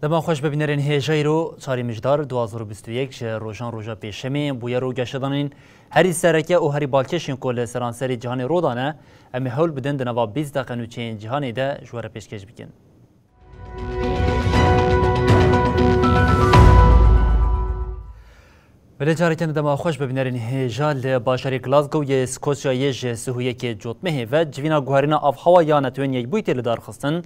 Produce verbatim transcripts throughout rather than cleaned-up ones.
Dema xweş be bînerên hêja, îro çarê Mijdar du hazar û bîst û yek ji rojan roja pêşemê bûyer û geşedanên herî sereke û herî balkêşên ku li seranserê cîhanê rû dane, em ê hewl bidin di nava bîst deqe nûçeyên cîhanê de ji we re pêşkêş bikin. Belê, careke din dema xweş be bînerên hêja. Li bajarê Glasgow yê Skoçyayê ji sih û yekê Cotmehê ve civîna guherîna avhewa ya Netewên Yekbûyî tê lidarxistin.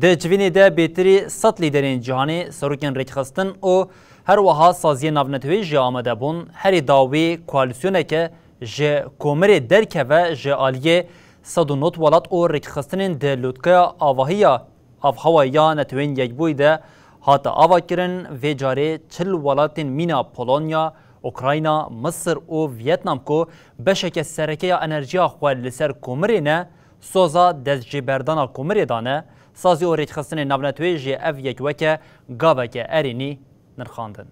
Di civînê de bêtirî sed lîderên cîhanê, serokên rêkxistin û her wiha saziyên navneteweyî jî amade bûn. Herî dawî koalîsyoneke ji komirê derkeve ji aliyê sed û nod welat û rêkxistinên di lûtkeya avahî ya avhewa ya Netewên Yekbûyî de hate avakirin. Vê carê çil welatên mîna Polonya, Ukrayna, Misir û Vietnam ku beşeke sereke ya enerjiya xwe li ser komirê ne, soza destjêberdana komirê dane. Sazî û rêkxistinên navneteweyî jî ev yek weke gaveke erênî nirxandin.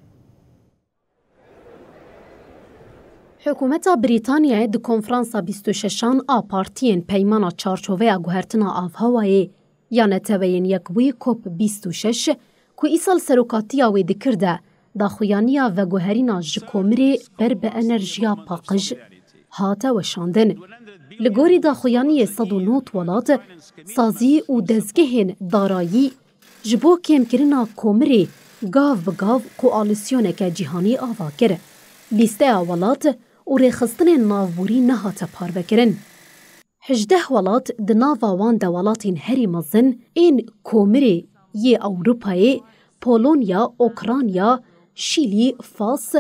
Hikûmeta Brîtanyayê di konferansa bîst û şeşan a partiyên Peymana Çarçoveya Guhertina Avhewayê ya Neteweyên Yekbûyî, COP bîst û şeş, ku îsal serokatiya wê dikir de, daxuyaniya veguherîna ji komirê ber bi enerjiya paqij hate weşandin. Li gorî daxuyaniyê sed û nod welat, sazî û dezgehên darayî ji bo kêmkirina komirê gav bi gav koalîsyoneke cîhanî ava kir. Lîsteya welat û rêxistinên navborî nehate parvekirin. Hejdeh welat di nava wan de welatên herî mezin ên komirê yê Ewropayê, Polonya, Ukrayna, Şîlî, Fas,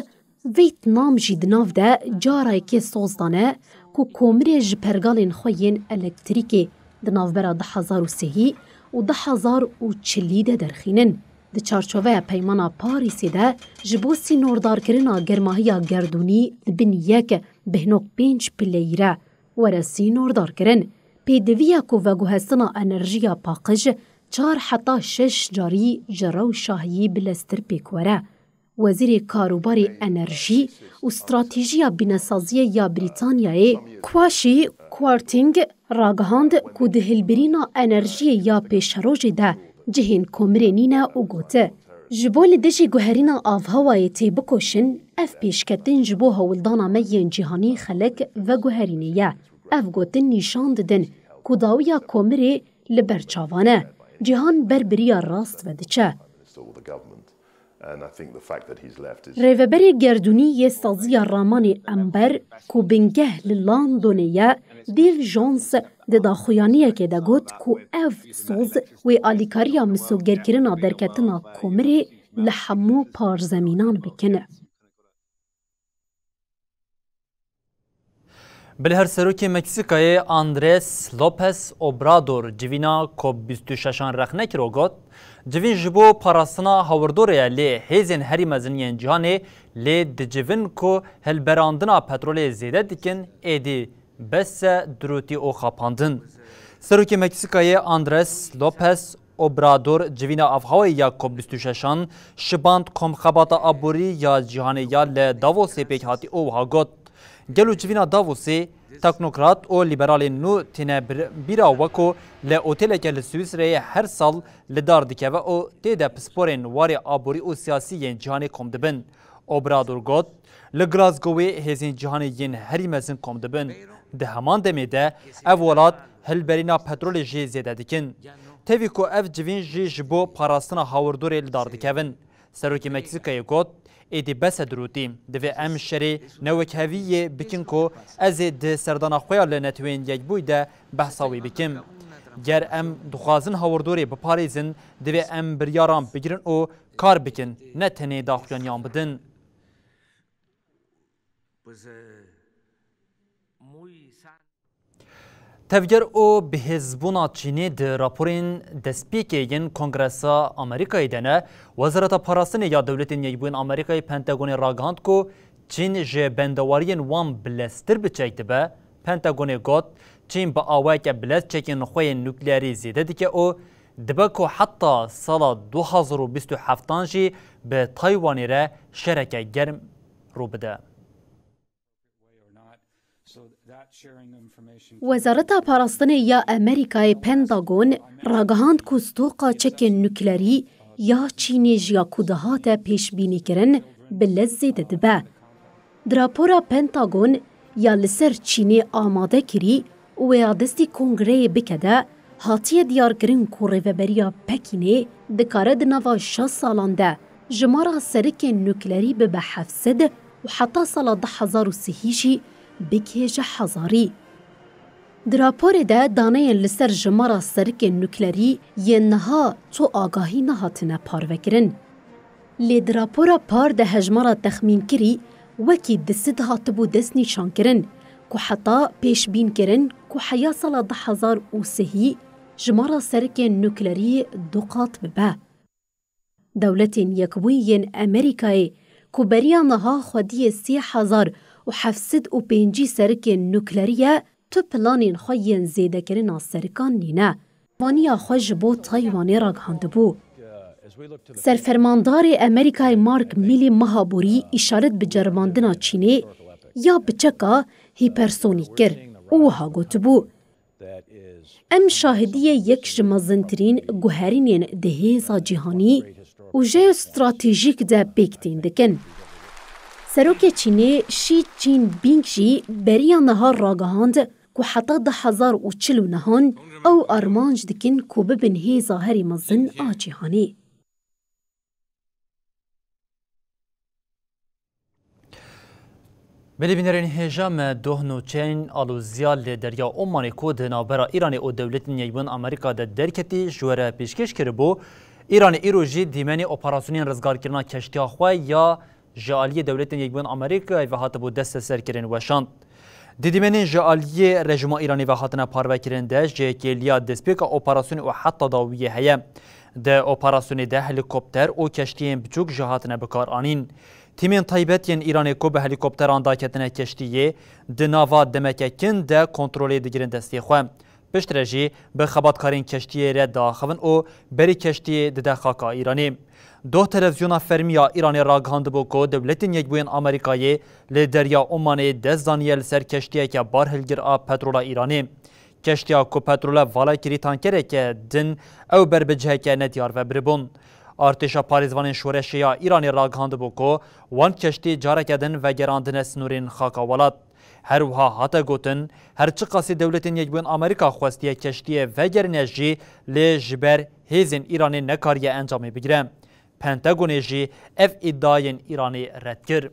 Vîetnam jî di nav de carayekê soz dane ku komirê ji pergalên xwe yên elektrîkê di navbera du hezar û sêyî û du hezar û çilî de derxînin. Di çarçoveya Peymana Parîsê de ji bo sînordarkirina germahiya gerdûnî di bin yek bêhnok pênc pileyî re were sînordarkirin, pêdiviya ku veguhestina enerjiya paqij çar heta şeş carî ji rewşa heyî bileztir pêk were. Wezîrê Karûbarê Enerjî û Stratejiya Bînesaziyê ya Brîtanyayê, Kwasi Kwarteng, ragihand ku di hilbirîna enerjiyê ya pêşerojê de cihên komirê nîne û got, ji bo li dijî guherîna avhewayê têbikoşin, ev pêşketin ji bo hewldana me yên cîhanî xelek veguherînê ye. Ev gotin nîşan didin ku dawiya komirê li ber çavan e. Cîhan ber bi riya rast ve diçe. Rêveberê gerdûnî yê Saziya Ramanê Amber, ku bingeh li Londonê ye, Dave Jones, di daxuyaniyekê de got ku ev soz wê alîkariya misogerkirina derketina komirê li hemû parzemînan bikin. Bi li her serokê Meksîkayê Andrés López Obrador civîna COP bîst û şeşan rexne kir û got, civîn ji bo parastina hawirdorê ye, lê hêzên herî mezin yên cîhanê lê dicivin ku hilberandina petrolê zêde dikin, êdî bes e dirûtî û xapandin. Serokê Meksîkayê Andrés López Obrador civîna avhewayê ya COP bîst û şeşan şiband komxebata aborî ya cîhanê ya li Davosê pêk hatî û wiha got, gelo civîna Davosê teknokrat û lîberalên nû têne bir-, bîra weko li otêleke li Swîsreyê her sal li dar dikeve û tê de pisporên warê aborî û siyasî yên cîhanê kom dibin. Obrador got, li Glasgowê hêzên cîhanê yên herî mezin kom dibin. Di heman demê de ev welat hilberîna petrolê jî zêde dikin. Tevî ku ev civîn jî ji bo parastina hawirdorê li dar dikevin. Serokê Meksîkayê got, êdî bes e dirûtî. Divê em şerê newekheviyê bikin ku ez ê di serdana xwe ya li Neteweyên Yekbûyî de behsa wî bikim. Ger em dixwazin hawirdorê biparêzin, divê em biryaran bigirin û kar bikin, ne tenê daxuyaniyan bidin. Tevger û bihêzbûna Çînê di raporên destpêkê yên Kongresa Amerîkayê de ne. Wezareta Parastinê ya Dewletên Yekbûyên Amerîkayê Pentagonê ragihand ku Çîn ji bendewariyên wan bileztir bi çek dibe. Pentagonê got, Çîn bi awayeke bilez çekên xwe yên nukleerî zêde dike û dibe ku heta sala du hazar û bîst û heftan jî bi Taywanê re şereke germ rû bide. Wezareta Parastinê ya Amerîkayê Pentagon ragihand ku stoka çekên nukleerî ya Çînê ji ya ku dihate pêşbînîkirin bi lez zêde dibe. Di rapora Pentagon ya li ser Çînê amade kirî û wê ya destî kongreyê bike de hatiye diyarkirin ku rêveberiya Pekînê dikare di nava şeş salan de jimara serikên nukleerî bibe heft sed û heta sala du hezar û sihî jî bigihêje hezarî. Di raporê de daneyên li ser jimara serikên nukleerî yên niha tu agahî nehatine parvekirin. Lê di rapora par de hejmara texmînkirî wekî di sed hatibû destnîşankirin ku heta pêşbînkirin ku heya sala du hezar û sihî jimara serikên nukleerî du qat bibe. Dewletên Yekbûyî yên Amerîkayê ku beriya niha xwediyê sê hezar û heft sed û pêncî serikên nukleerî ye, tu planên xwe yên zêdekirina serikan nîne. Vaniya xwe ji bo Taywanê ragihandibû. Serfermandarê Amerîkayê Mark Milley meha borî îşaret bi ceribandina Çînê ya bi çeka hîpersonîk kir û wiha gotibû, Em şahidiyê yek ji mezintirîn guherînên di hêza cîhanî û jeostratejîk de pêk tên dikin. Serokê Çînê Xi Jinping jî beriya niha ragihand ku heta du hezar û çil û nehan ew armanc dikin ku bibin hêza herî mezin a cîhanê. Belê bînerên hêja me, doh nûçeyên aloziya li Derya Omanê ku di navbera Îranê û Dewletên Yekbûyên Amerîka de derketî ji we re pêşkêş kiribû. Îranê îro jî dîmenê operasyonên rizgarkirina keştiya xwe ya ji aliyê Dewletên Yekbûyên Amerîkayê ve hatibû desteserkirin weşand. Di dîmenên ji aliyê rejîma Îranê ve hatine parvekirin de ji kêliya destpêka operasyonê û heta dawiyê heye. Di operasyonê de helîkopter û keştiyên biçûk jî hatine bikaranîn. Tîmên taybet yên Îranê ku bi helîkopteran daketine keştiyê, di nava demeke kin de kontrolê digirin destê xwe. Piştre jî bi xebatkarên keştiyê re diaxivin û berî keştiyê dide xaka Îranê. Doh televizyona fermî ya Îranê ragihandibû ku Dewletên Yekbûyên Amerîkayê li Derya Omanê dest daniye li ser keştiyeke barhilgir a petrola Îranê. Keştiya ku petrole vala kirî tankereke din ew ber bi ciheke nediyar ve biribûn. Artêşa parêzvanên şoreşê ya Îranê ragihandibû ku wan keştî careke din vegerandine sînorên xaka welat. Her wiha hate gotin, her çiqasî Dewletên Yekbûyên Amerîka xwestiye keştiyê vegerîne jî, lê ji ber hêzên Îranê nekariye encamê bigire. Pentagonê jî ev îdiayên Îranê red kir.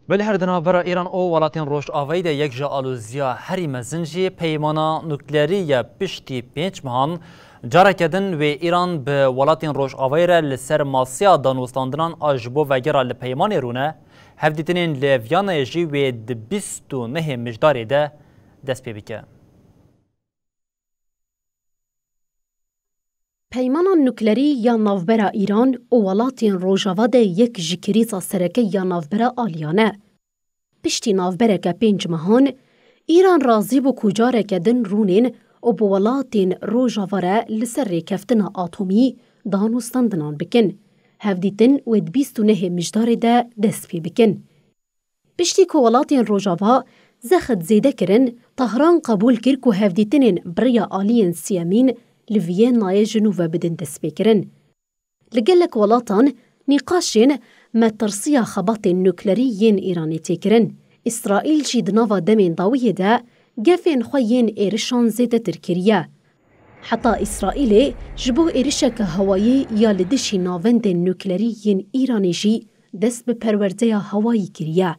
Belê her di navbera Îran û welatên Rojavayî de yek ji aloziya herî mezin jî peymana nukleerî ye. Piştî pênc mehan careke din wê Îran bi welatên Rojavayî re li ser masiya danûstandinan a ji bo vegera li peymanê rûne, hevdîtinên li Viyanayê jî wê di bîst û nehê Mijdarê de dest pê bike. Peymana nuklerî ya navbera Îran û welatên Rojava de yek ji krîza sereke ya navbera aliyan e. Piştî navbereke pênc mehan, Îran razî bû ku careke din rûnên û bi welatên Rojava re li ser rêkeftina atomî danûstandinan bikin. Hevdîtin wê di bîst û nehê Mijdarê de dest pê bikin. Piştî ku welatên Rojava zext zêde kirin, Tahran qebûl kir ku hevdîtinên bi rêya aliyên siyemîn li Vîyennayê ji nû ve bidin destpêkirin. Li gelek welatan nîqaşên metirsiya xebatên nuklerî yên Îranê tê kirin. Îsraîl jî di nava demên dawiyê de gefên xwe yên êrişan zêdetir kiriye. Heta Îsraîlê ji bo êrişeke hewayî ya li dijî navendên nuklerî yên Îranê jî dest bi perwerdeya hewayî kiriye.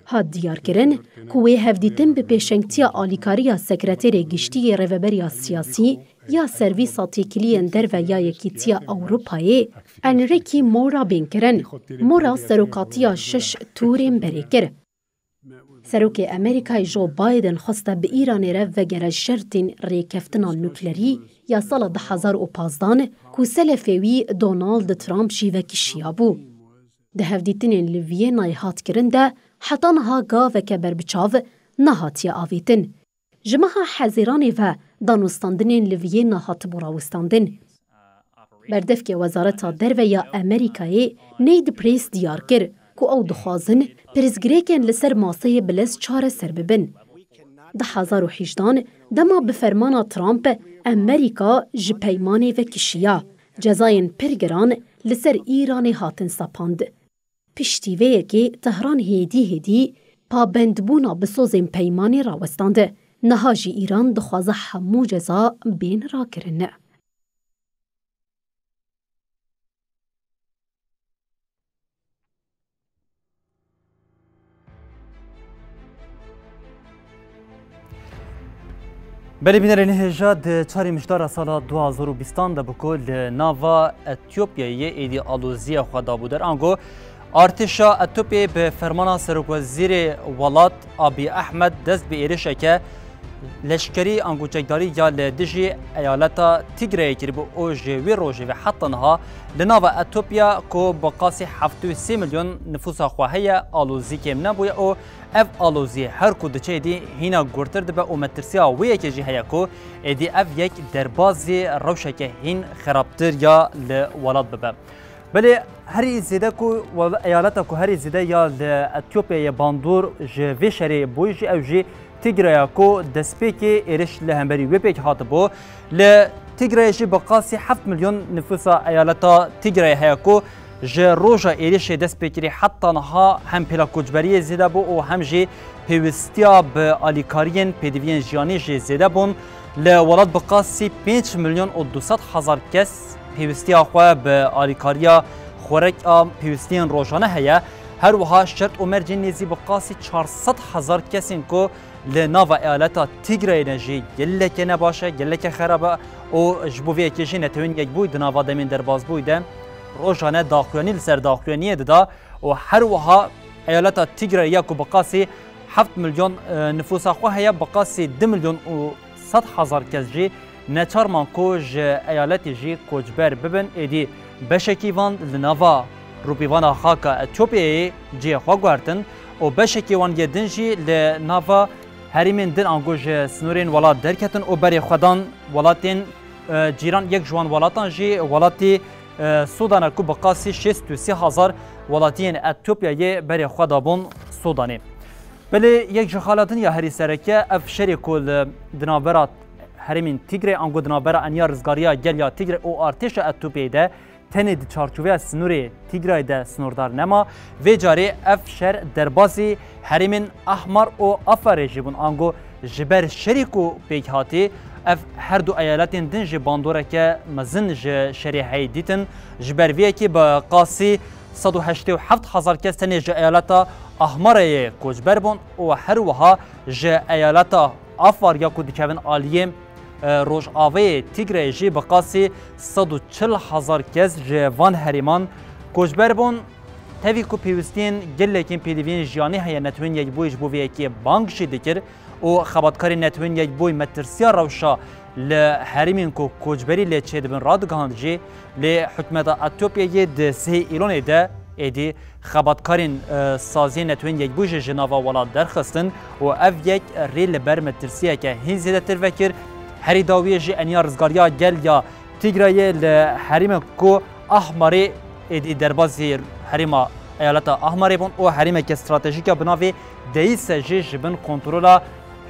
Hat diyarkirin ku wê hevdîtin bi pêşengtiya alîkariya Sekreterê Giştî yê Rêveberiya Siyasî ya Servîsa Têkiliyên Derve ya Yekîtiya Ewropayê, Enrique Mora, bên kirin. Mora serokatiya şeş tûrên berê kir. Serokê Amerîkayê Joe Biden xweste bi Îranê re vegere şertên rêkeftina nuklerî ya sala du hezar û pazdan ku selefê wî Donald Trump jî vekişiyabû. Di hevdîtinên li Vîyennayê hat kirin de heta niha gaveke berbiçav nehatiye avêtin. Ji meha Hezîranê ve danûstandinên li Vîyenna hatibû rawestandin. Berdevkê Wezareta Derve ya Amerîkayê Ned Price diyar kir ku ew dixwazin pirsgirêkên li ser maseyê bilez çareser bibin. Du hezar û hejdehan, dema bi fermana Trump Amerîka ji peymanê vekişiya, cezayên pir giran li ser Îranê hatin sepand. Piştî vê yekê Tehran hêdî hêdî pabendbûna bi sozên peymanê rawestand. Niha jî Îran dixwaze hemû ceza bên rakirin. Belê bînerên hêja, di çarê Miştara sala du hazar û bîstan de bû ku li nava Etiyopyayê êdî aloziyê xwe dabû der. Ango artêşa Etiyopyayê bi fermana serokwezîrê welat Abiy Ahmed dest bi êrişeke leşkerî ango çekdarî ya li dijî eyaleta Tigrayê kiribû û ji wê rojê ve heta niha li nava Etiyopya ku bi qasî heftê û sê milyon nifûsa xwe heye, alozî kêm nebûye û ev alozî her ku diçe êdî hîna gurtir dibe û metirsiya wê yekê jî heye ku êdî ev yek derbazî rewşeke hîn xerabtir ya li welat bibe. Belê herî zêde ku wel-, eyaleta ku herî zêde ya li Etiyopyayê bandor ji vê şerê bûyî jî ew jî Tigraya ku destpêkê êriş li hemberî wê pêk hatibû. Li Tigrayê jî bi qasî heft milyon nifûsa eyaleta Tigrayê heye ku ji roja êrişê dest pê kirî heta niha hem pêla koçberiyê zêde bû û hem jî pêwîstiya bi alîkariyên pêdiviyên jiyanî jî zêde bûn. Li welat bi qasî pênc milyon û du sed hezar kes pêwîstiya xwe bi alîkariya xwerek a pêwîstiyên rojane heye. Her wiha şert û mercên nêzî bi qasî çar sed hezar kesên ku li nava eyaleta Tigrayê ne jî geleke nebaş e, geleke xerab e û ji bo vê yekê jî Netewên Yekbûyî di nava demên derbazbûyî de rojane daxuyanî li ser daxuyaniyê dida û her wiha eyaleta Tigrayê ya ku bi qasî heft milyon, e, nifûsa xwe heye, bi qasî du milyon û sed hezar kes jî neçar man ku ji eyaletê jî koçber bibin. Êdî beşekî van li nava rûpîvana xaka Etiyopyayê cihê xwe guhertin û beşekî wan yê din jî li nava herêmên din ango ji sînorên welat derketin û berê xwe dan welatên, e, cîran. Yek ji wan welatan jî welatî, e, Sûdan e ku bi qasî şêst û sê hezar welatiyên Etiyopyayê berê xwe dabûn Sûdanê. Belê yek ji xala din ya herî sereke ev şerê ku li, di navbera herêmên Tigrê ango di navbera Eniya Rizgariya Gel ya Tigrê û artêşa Etiyopyayê de tenê di çarçoveya sînorê Tigrayê de sînordar nema. Vê carê ev şer derbasî herêmên Ahmar û Afarê jî bûn. Ango ji ber şerê ku pêk hatî, ev her du eyaletên din jî bandoreke mezin ji şerê heyî dîtin. Ji ber vê yekê bi qasî sed û heştê û heft hezar kes tenê ji eyaleta Ahmareyê koçber bûn û her wiha ji eyaleta Afar ya ku dikevin aliyê, e, rojavayê Tigrayê jî bi qasî sed û çil hezar kes ji van herêman koçber bûn. Tevî ku pêwîstiyên gelekên pêdiviyên jiyanî heye, Netewên Yekbûyî ji bo vê yekê bang jî dikir û xebatkarên Netewên Yekbûyî metirsiya rewşa li herêmên ku koçberî lê çêdibin radigihand jî, lê hikûmeta Etiyopyayê di sihê Îlonê de êdî xebatkarên, e, saziyên Netewên Yekbûyî jî ji nava welat derxistin û ev yek rê li ber metirsiyeke hîn zêdetir vekir. Herî dawiyê jî Eniya Rizgariya Gel ya Tigrayê li herêmê ku Ahmarê êdî derbazî herêma eyaleta Ahmarê bûn û herêmeke stratejîk ya bi navê Deîse jî ji bin kontrola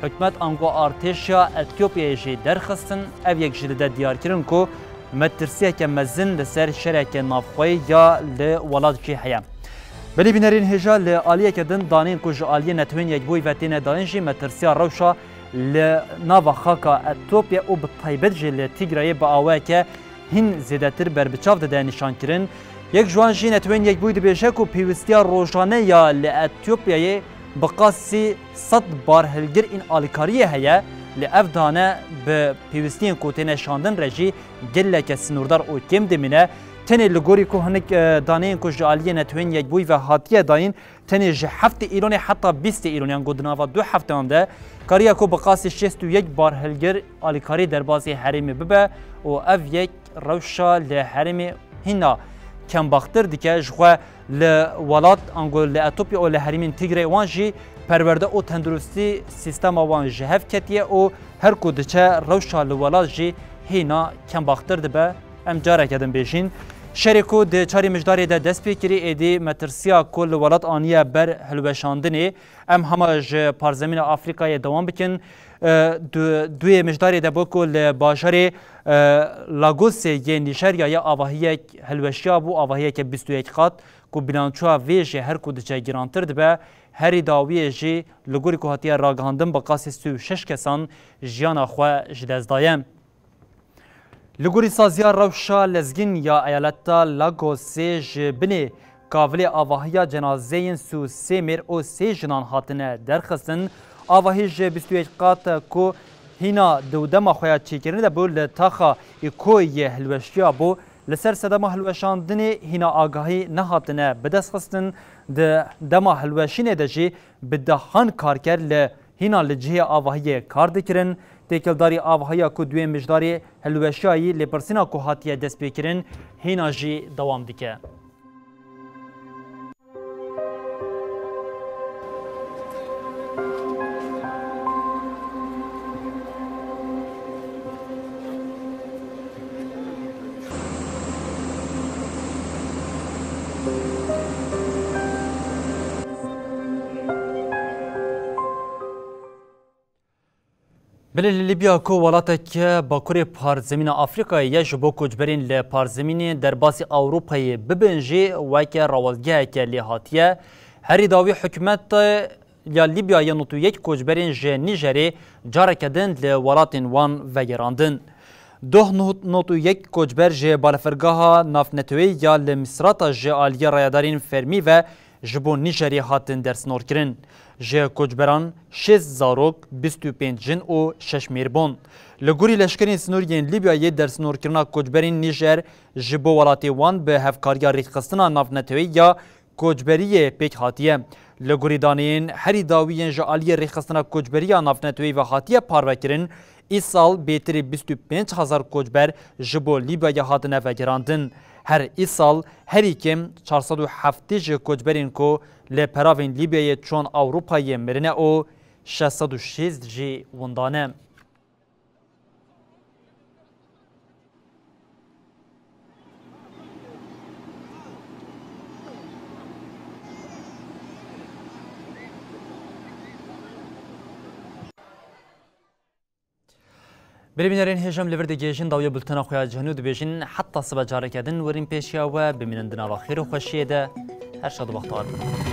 hikûmet ango artêşa Etiyopyayê jî derxistin. Ev yek jî dide diyarkirin ku metirsiyeke mezin li ser şereke navxweyî ya li welat jî heye. Belê bînerên hêja, li aliyeke din danên ku ji aliyê Netewên Yekbûyî ve têne dayîn jî metirsiya rewşa li nava xaka Etopya û bi taybet jî li Tigrayê bi awayeke hîn zêdetir berbiçav dide nîşankirin. Yek ji wan jî Netewên Yekbûyî dibêje ku pêwîstiya rojane ya li Etopyayê bi qasî sed barhilgir ên alîkariyê heye, lê ev dane bi pêwîstiyên ku têne şandin re jî geleke sinûrdar û kêm dimîne. Tenê li gorî ku hinek, e, daneyên ku ji aliyê Netewên Yekbûyî ve hatiye dayîn, tenê ji heftê Îlonê heta bîstê Îlonê, yan ku di nava du hefteyan de kariya ku bi qasî şêst û yek barhilgir alîkarî derbasî herêmê bibe û ev yek rewşa li herêmê hîna kembaxtir dike. Ji xwe li welat, ango li Etopya û li herêmên Tigrey wan jî perwerde û tenduristî sîstema wan ji hev ketiye û her ku diçe rewşa li welat jî hîna kembaxtir dibe. Em careke din bêjîn, şerê ku di çarê Mijdarê de dest pê kirî, êdî metirsiya ku li welat aniye ber hilweşandinê. Em hema ji parzemîna Afrîkayê dewam bikin. E, du-, duyê Mijdarê de bû ku li bajarê, e, Lagosê yê Nîjeryayê avahiyek hilweşiya bû, avahiyeke bîst û yek qat ku bilançoya vê jî her ku diçe girantir dibe. Herî dawiyê jî li gorî ku hatiye ragihandin bi qasî sî û şeş kesan jiyana xwe ji dest daye. Li gorî saziya rewşa lezgîn ya eyaleta Lagosê ji binê kavilê avahiya cenazeyên sî û sê mêr û sê jinan hatine derxistin. Avahî ji bîst û yek qat ku hîna di dema xwe ya çêkirinê de bû li taxa Îkoyê hilweşiya bû. Li ser sedema hilweşandinê hîna agahî nehatine bidestxistin. Di dema hilweşînê de jî bi dehan karker li hîna li cihê avahiyê kar dikirin. Têkildarî avahiya ku duyê Mijdarê hilweşiyayî lêpirsîna ku hatiye destpêkirin hîna jî dewam dike. Belê li Lîbya ku welateke bakurê parzemîna Afrîkayê ye, ji bo koçberên li parzemînê derbasî Ewropayê bibin jî weke rawestgeheke lê hatiye. Herî dawî hikûmeta ya Lîbyayê nod û yek koçberên ji Nîjerê careke din li welatên wan vegerandin. Doh nod û yek koçber ji balafirgeha navneteweyî ya li Misrata ji aliyê rayedarên fermî ve ji bo Nîjerê hatin dersnorkirin. Ji koçberan şêst zarok, bîst û pênc jin û şeş mêr bûn. Li gorî leşkerên sînorî yên Lîbyayê, dersnorkirina koçberên Nîjer ji bo welatê wan bi hevkariya rêkxistina navneteweyî ya koçberiyê pêk hatiye. Li gorî daneyên herî dawî yên ji aliyê rêkxistina koçberiya navneteweyî ve hatiye parvekirin, îsal bêtirî bîst û pênc hezar koçber ji bo Lîbyayê hatine vegerandin. Her îsal herî kêm çar sed û heftê ji koçberên ku li peravên Lîbyayê çûn Ewropayê mirine û şeş sed û şêst jî winda ne. Belê bînerên hêja, em li vir digihêjin dawiya bultena xwe ya cihînî û dibêjin heta sibe careke din werîn pêşiya we, bimînin di nava xêr û xweşiyê de. Her şad û bextewar bin.